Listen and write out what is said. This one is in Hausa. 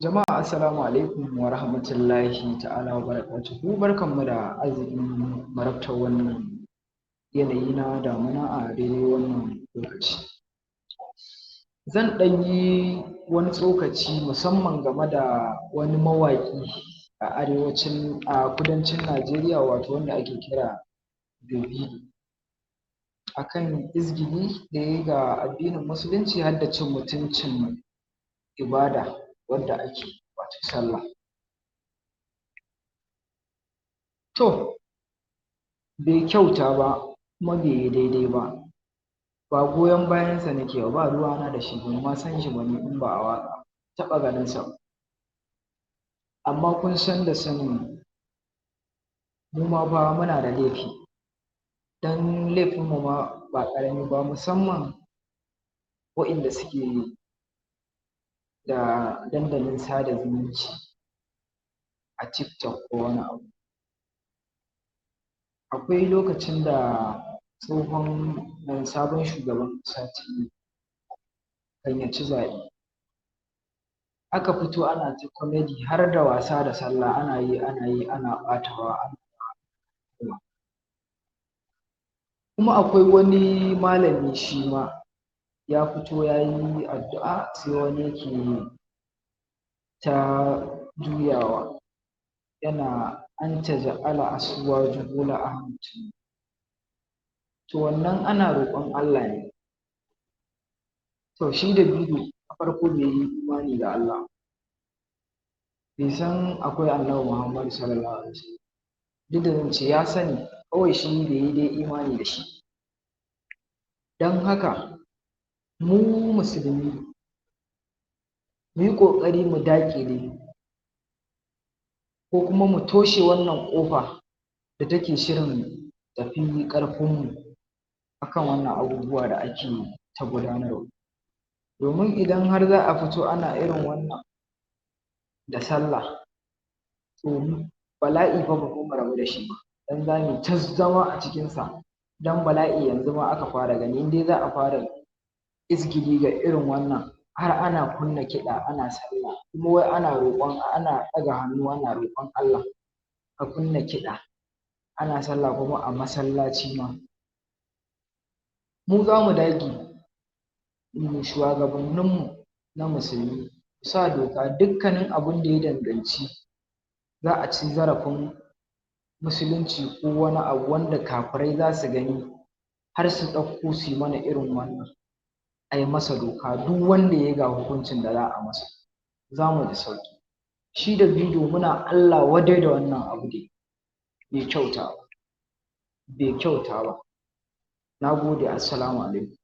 Jama'a, assalamu alaikum wa rahmatullahi ta'ala wa barakatuhu. Barkanmu da arzikin marabtar wannan yanayi na damuna a daidai wannan lokaci. Zan ɗan yi wani tsokaci musamman game da wani mawaƙi a arewacin, a kudancin Najeriya, wato wanda ake kira Davido, akan izgili da yayi ga addinin musulunci har da cin mutuncin ibada wadda ake, wato sallah. To, bai kyauta ba kuma bai yi daidai ba. Ba goyon bayansa nake ba, ba ruwana da shi, ban ma san shi ba ni in ba a waƙa ba, ban taɓa ganinsa ba. Amma kun san da sanin mu ma fa muna da laifi, don laifinmu ma ba ƙarami ba, musamman waɗanda suke da dandalin sada zumunci a TikTok ko wani abu. Akwai lokacin da tsohon sabon shugaban ƙasa Tinubu kan ya ci zaɓe, aka fito ana ta comedy har da wasa da sallah, ana yi ana yi ana ɓatawa. Kuma akwai wani malami, shi ma ya fito ya yi addu'a, sai wani yake ta juyawa yana anta ja'ala asuwaju bola Ahmad Tinubu. To, wannan ana roƙon Allah ne. To, shi Davido na farko bai yi imani da Allah ba, bai san akwai Annabi Muhammadu sallallahu alaihi wasallam, duk da zan ce ya sani, kawai shi bai yi dai imani da shi. Don haka mu musulmi mu yi ƙoƙari mu daƙile ko kuma mu toshe wannan ƙofa da take shirin tafi ƙarfinmu akan wannan abubuwa da ake ta gudanarwa. Domin idan har za a fito ana irin wannan da sallah, to bala'i fa ba mu rabu da shi ba, don za mu yi ta zama a cikinsa, don bala'i yanzu ma aka fara gani. In dai za a fara izgili ga irin wannan, har ana kunna kiɗa ana sallah, kuma wai ana roƙon, ana ɗaga hannu ana roƙon Allah, a kunna kiɗa ana sallah kuma a masallaci ma. Mu za mu dage mu shuwagabanninmu na musulmi sa doka, dukkanin abin da ya danganci za a ci zarafin musulunci ko wani abu wanda kafirai za su gani har su ɗauko su yi mana irin wannan, a yi masa doka, duk wanda ya yi ga hukuncin da za a masa, za mu ji sauƙi. Shi Davido, muna Allah wadai da wannan abu da bai kyauta ba, bai kyauta ba. Na gode, assalamu alaikum.